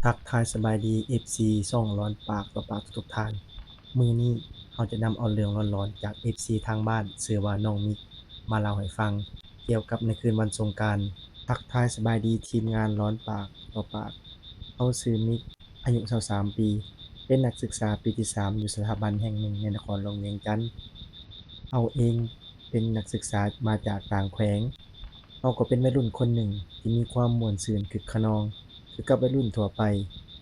ທັກທາຍສະບາຍດີ ເອັຟຊີ ຊ່ອງຫຼອນປາກຕໍ່ປາກທຸກໆທ່ານ. ມື້ນີ້ເຮົາຈະນຳເອົາເລື່ອງຫຼອນໆຈາກ ເອັຟຊີ ທາງບ້ານ ຊື່ວ່ານ້ອງມິກ ມາເລົ່າໃຫ້ຟັງ ກ່ຽວກັບໃນຄືນວັນສົງການ. ທັກທາຍສະບາຍດີທີມງານຫຼອນປາກຕໍ່ປາກ. ເຮົາຊື່ມິກ ອາຍຸຊາວສາມປີ ເປັນນັກສຶກສາປີທີສາມ ຢູ່ສະຖາບັນແຫ່ງໜຶ່ງໃນນະຄອນຫຼວງວຽງຈັນ. ເຮົາເອງເປັນນັກສຶກສາມາຈາກຕ່າງແຂວງ. ເຮົາກໍເປັນໄວລຸ້ນຄົນໜຶ່ງທີ່ມີຄວາມມ່ວນຊື່ນຄຶກຂະນອງ ຄືກັບໄວລຸ້ນທົ່ວໄປ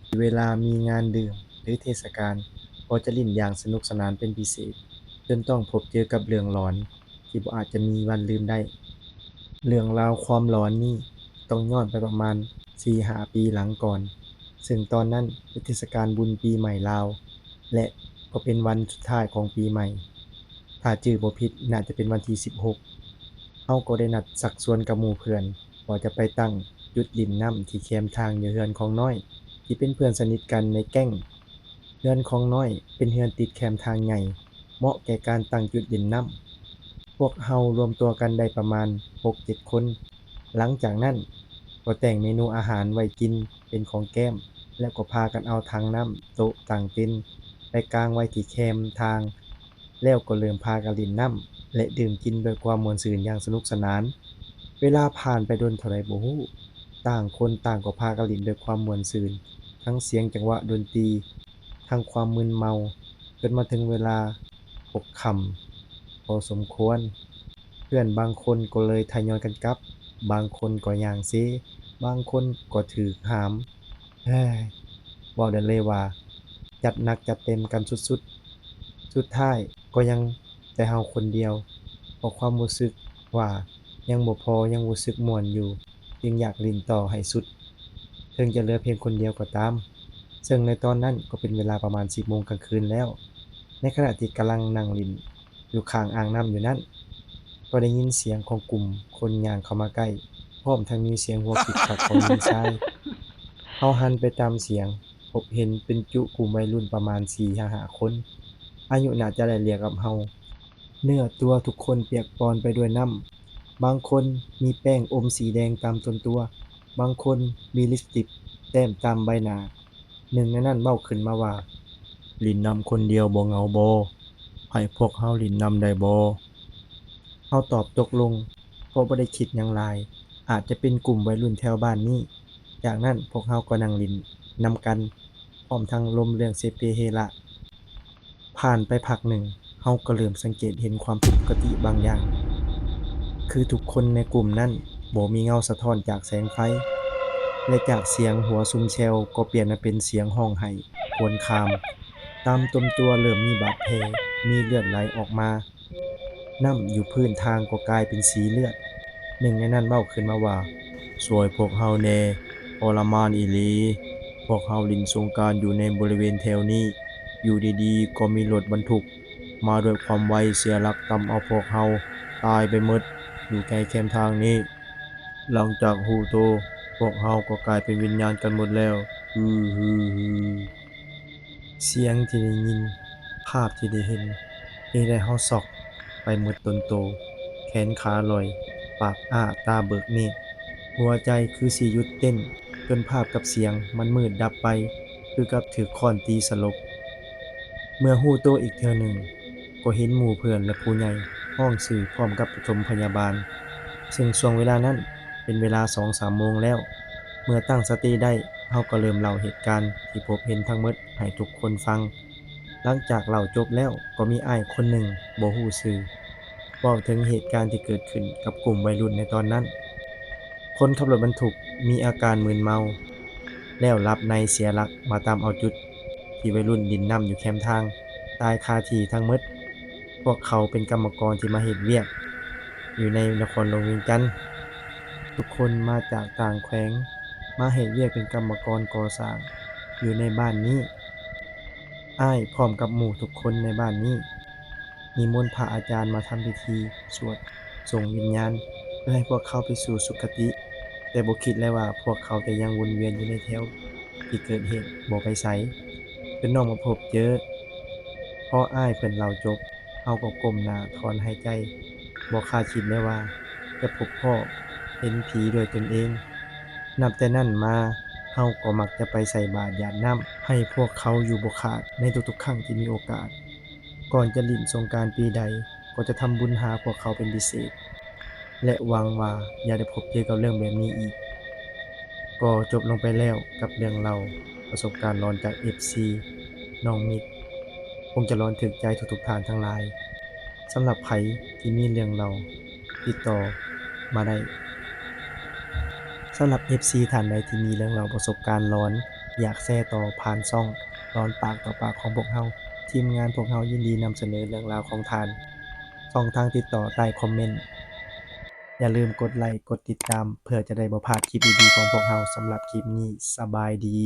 ທີ່ເວລາມີງານດື່ມ ຫຼື ເທດສະການ ກໍຈະຫຼິ້ນຢ່າງສະໜຸກສະໜານເປັນພິເສດ ຈົນຕ້ອງພົບເຈີກັບເລື່ອງຫຼອນ ທີ່ບໍ່ອາດຈະມີວັນລືມໄດ້. ເລື່ອງລາວຄວາມຫຼອນນີ້ຕ້ອງຍ້ອນໄປປະມານສີ່ຫ້າປີຫຼັງກ່ອນ, ເຊິ່ງຕອນນັ້ນເປັນເທດສະການບຸນປີໃໝ່ລາວ ແລະ ກໍເປັນວັນສຸດທ້າຍຂອງປີໃໝ່. ຖ້າຈື່ບໍ່ຜິດ ໜ້າຈະເປັນວັນທີສິບຫົກ. ເຮົາກໍໄດ້ນັດຊັກຊວນກັບໝູ່ເພື່ອນ ວ່າຈະໄປຕັ້ງຈຸດຫຼິ້ນນ້ຳທີ່ແຄມທາງຢູ່ເຮືອນຂອງນ້ອຍ ທີ່ເປັນເພື່ອນສະໜິດກັນໃນແກ້ງ. ເຮືອນຂອງນ້ອຍເປັນເຮືອນຕິດແຄມທາງໃຫຍ່ ເໝາະແກ່ການຕັ້ງຈຸດຫຼິ້ນນ້ຳ. ພວກເຮົາລວມຕົວກັນໄດ້ປະມານຫົກເຈັດຄົນ. ຫຼັງຈາກນັ້ນກໍແຕ່ງເມນູອາຫານໄວ້ກິນເປັນຂອງແກ້ມ ແລ້ວກໍພາກັນເອົາຖັງນ້ຳ, ໂຕະ, ຕັ່ງເຕັນໄປກາງໄວ້ທີ່ແຄມທາງ. ແລ້ວກໍເລີ່ມພາກັນຫຼິ້ນນ້ຳ ແລະ ດື່ມກິນດ້ວຍຄວາມມ່ວນຊື່ນຢ່າງສະໜຸກສະໜານ. ເວລາຜ່ານໄປດົນເທົ່າໃດບໍ່ຮູ້, ຕ່າງຄົນຕ່າງກໍພາກັນຫຼິ້ນດ້ວຍຄວາມມ່ວນຊື່ນ, ທັງສຽງຈັງຫວະດົນຕີ, ທັງຄວາມມຶນເມົາ, ຈົນມາເຖິງເວລາພົບຄ່ຳພໍສົມຄວນ. ເພື່ອນບາງຄົນກໍເລີຍທະຍອຍກັນກັບ, ບາງຄົນກໍຍ່າງເຊ, ບາງຄົນກໍຖືກຫາມ. ເຮີ້ຍ ເວົ້າໄດ້ເລີຍວ່າຈັດໜັກຈັດເຕັມກັນສຸດໆ. ສຸດທ້າຍກໍຍັງແຕ່ເຮົາຄົນດຽວ, ເພາະຄວາມຮູ້ສຶກວ່າຍັງບໍ່ພໍ, ຍັງຮູ້ສຶກມ່ວນຢູ່, ຈຶ່ງຢາກຫຼິ້ນຕໍ່ໃຫ້ສຸດ, ເຖິງຈະເຫຼືອພຽງຄົນດຽວກໍຕາມ. ເຊິ່ງໃນຕອນນັ້ນກໍເປັນເວລາປະມານສິບໂມງກາງຄືນແລ້ວ. ໃນຂະນະທີ່ກຳລັງນັ່ງຫຼິ້ນຢູ່ຂ້າງອ່າງນ້ຳຢູ່ນັ້ນ, ກໍໄດ້ຍິນສຽງຂອງກຸ່ມຄົນຍ່າງເຂົ້າມາໃກ້, ພ້ອມທັງມີສຽງຫົວຄິກຄັກຂອງຍິງຊາຍ. ເຮົາຫັນໄປຕາມສຽງ, ພົບເຫັນເປັນຈຸກຸ່ມໄວລຸ້ນປະມານສີ່ຫາຫ້າຄົນ, ອາຍຸໜ້າຈະໄລ່ລຽກກັບເຮົາ. ເນື້ອຕົວທຸກຄົນປຽກປອນໄປດ້ວຍນ້ຳ, ບາງຄົນມີແປ້ງອົມສີແດງຕາມຕົນຕົວ, ບາງຄົນມີລິບສະຕິກແຕ້ມຕາມໃບໜ້າ. ໜຶ່ງໃນນັ້ນເວົ້າຂຶ້ນມາວ່າ, ຫຼິ້ນນ້ຳຄົນດຽວບໍ່ເຫງົາບໍ? ໃຫ້ພວກເຮົາຫຼິ້ນນຳໄດ້ບໍ່? ເຮົາຕອບຕົກລົງ ເພາະບໍ່ໄດ້ຄິດຫຍັງຫຼາຍ, ອາດຈະເປັນກຸ່ມໄວລຸ້ນແຖວບ້ານນີ້. ຈາກນັ້ນພວກເຮົາກໍນັ່ງຫຼິ້ນນຳກັນ ພ້ອມທັງລົມເລື່ອງເສເປເຮລະ. ຜ່ານໄປພັກໜຶ່ງ, ເຮົາກໍເລີ່ມສັງເກດເຫັນຄວາມຜິດປົກກະຕິບາງຢ່າງ, ຄືທຸກຄົນໃນກຸ່ມນັ້ນບໍ່ມີເງົາສະທ້ອນຈາກແສງໄຟ ແລະ ຈາກສຽງຫົວຊຸມແຊວກໍປ່ຽນມາເປັນສຽງຮ້ອງໄຫ້ຄວນຄາມ. ຕາມຕົວເລີ່ມມີບາດແຜ, ມີເລືອດໄຫຼອອກມາ. ນ້ຳຢູ່ພື້ນທາງກໍກາຍເປັນສີເລືອດ. ໜຶ່ງໃນນັ້ນເວົ້າຂຶ້ນມາວ່າ, ຊ່ວຍພວກເຮົາແດ່, ທໍລະມານອີ່ຫຼີ. ພວກເຮົາຫຼິ້ນສົງການຢູ່ໃນບໍລິເວນແຖວນີ້, ຢູ່ດີໆກໍມີລົດບັນທຸກມາດ້ວຍຄວາມໄວ ເສຍຫຼັກຕຳເອົາພວກເຮົາຕາຍໄປໝົດ ຢູ່ໃກ້ແຄມທາງນີ້. ຫຼັງຈາກຮູ້ໂຕ, ພວກເຮົາກໍກາຍເປັນວິນຍານກັນໝົດແລ້ວ. ຮືໆ. ສຽງທີ່ໄດ້ຍິນ, ພາບທີ່ໄດ້ເຫັນ ເຮັດໃຫ້ເຮົາຊັອກໄປໝົດຕົນໂຕ, ແຂນຂາລອຍ, ປາກອ້າ, ຕາເບີກເນດ, ຫົວໃຈຄືຊິຢຸດເຕັ້ນ, ຈົນພາບກັບສຽງມັນມືດດັບໄປ ຄືກັບຖືກຄ້ອນຕີສະຫຼົບ. ເມື່ອຮູ້ໂຕອີກເທື່ອໜຶ່ງ, ກໍເຫັນໝູ່ເພື່ອນ ແລະ ຜູ້ໃຫຍ່ຮ້ອງຊື່ພ້ອມກັບປະຖົມພະຍາບານ, ເຊິ່ງຊ່ວງເວລານັ້ນເປັນເວລາສອງສາມໂມງແລ້ວ. ເມື່ອຕັ້ງສະຕິໄດ້, ເຮົາກໍເລີ່ມເລົ່າເຫດການທີ່ພົບເຫັນທັງໝົດໃຫ້ທຸກຄົນຟັງ. ຫຼັງຈາກເລົ່າຈົບແລ້ວ, ກໍມີອ້າຍຄົນໜຶ່ງບໍ່ຮູ້ຊື່ ເວົ້າເຖິງເຫດການທີ່ເກີດຂຶ້ນກັບກຸ່ມໄວລຸ້ນໃນຕອນນັ້ນ. ຄົນຂັບລົດບັນທຸກມີອາການມຶນເມົາ ແລ້ວຫຼັບໃນເສຍຫຼັກມາຕຳເອົາຈຸດທີ່ໄວລຸ້ນຫຼິ້ນນ້ຳຢູ່ແຄມທາງ ຕາຍຄາທີ່ທັງໝົດ. ພວກເຂົາເປັນກຳມະກອນທີ່ມາເຮັດວຽກຢູ່ໃນນະຄອນຫຼວງວຽງຈັນ. ທຸກຄົນມາຈາກຕ່າງແຂວງ, ມາເຮັດວຽກເປັນກຳມະກອນກໍ່ສ້າງຢູ່ໃນບ້ານນີ້. ອ້າຍພ້ອມກັບໝູ່ທຸກຄົນໃນບ້ານນີ້ ນິມົນພະອາຈານມາທຳພິທີສວດສົ່ງວິນຍານ ເພື່ອໃຫ້ພວກເຂົາໄປສູ່ສຸຄະຕິ, ແຕ່ບໍ່ຄິດເລີຍວ່າພວກເຂົາຈະຍັງວົນວຽນຢູ່ໃນແຖວທີ່ເກີດເຫດ ບໍ່ໄປໃສ, ຈົນນ້ອງມາພົບເຈີ. ພໍອ້າຍເພິ່ນເລົ່າຈົບ, ເຮົາກໍກົ້ມໜ້າຖອນຫາຍໃຈ, ບໍ່ຄາດຄິດເລີຍວ່າຈະພົບພໍ້ເຫັນຜີດ້ວຍຕົນເອງ. ນັບແຕ່ນັ້ນມາ, ເຮົາກໍມັກຈະໄປໃສ່ບາດຢາດນ້ຳໃຫ້ພວກເຂົາຢູ່ບໍ່ຂາດໃນທຸກໆຄັ້ງທີ່ມີໂອກາດ. ກ່ອນຈະຫຼິ້ນສົງການປີໃດ ກໍຈະທຳບຸນຫາພວກເຂົາເປັນພິເສດ ແລະ ຫວັງວ່າຢ່າໄດ້ພົບເຈີກັບເລື່ອງແບບນີ້ອີກ. ກໍຈົບລົງໄປແລ້ວກັບເລື່ອງເລົ່າປະສົບການຫຼອນຈາກເອັຟຊີ ນ້ອງມິກ ຄົງຈະຫຼອນຖືກໃຈທຸກໆທ່ານທັງຫຼາຍ. ສຳລັບໃຜທີ່ມີເລື່ອງເລົ່າ ຕິດຕໍ່ມາໄດ້. ສຳລັບເອັຟຊີທ່ານໃດທີ່ມີເລື່ອງເລົ່າປະສົບການຫຼອນ ຢາກແຊຕໍ່ຜ່ານຊ່ອງຫຼອນປາກຕໍ່ປາກຂອງພວກເຮົາ, ທີມງານພວກເຮົາຍິນດີນຳສະເໜີເລື່ອງລາວຂອງທ່ານ. ຊ່ອງທາງຕິດຕໍ່ໃຕ້ຄອມເມັນ. ຢ່າລືມກົດໄລກ໌ ກົດຕິດຕາມ ເພື່ອຈະໄດ້ບໍ່ພາດຄລິບດີໆຂອງພວກເຮົາ. ສຳລັບຄລິບນີ້ ສະບາຍດີ.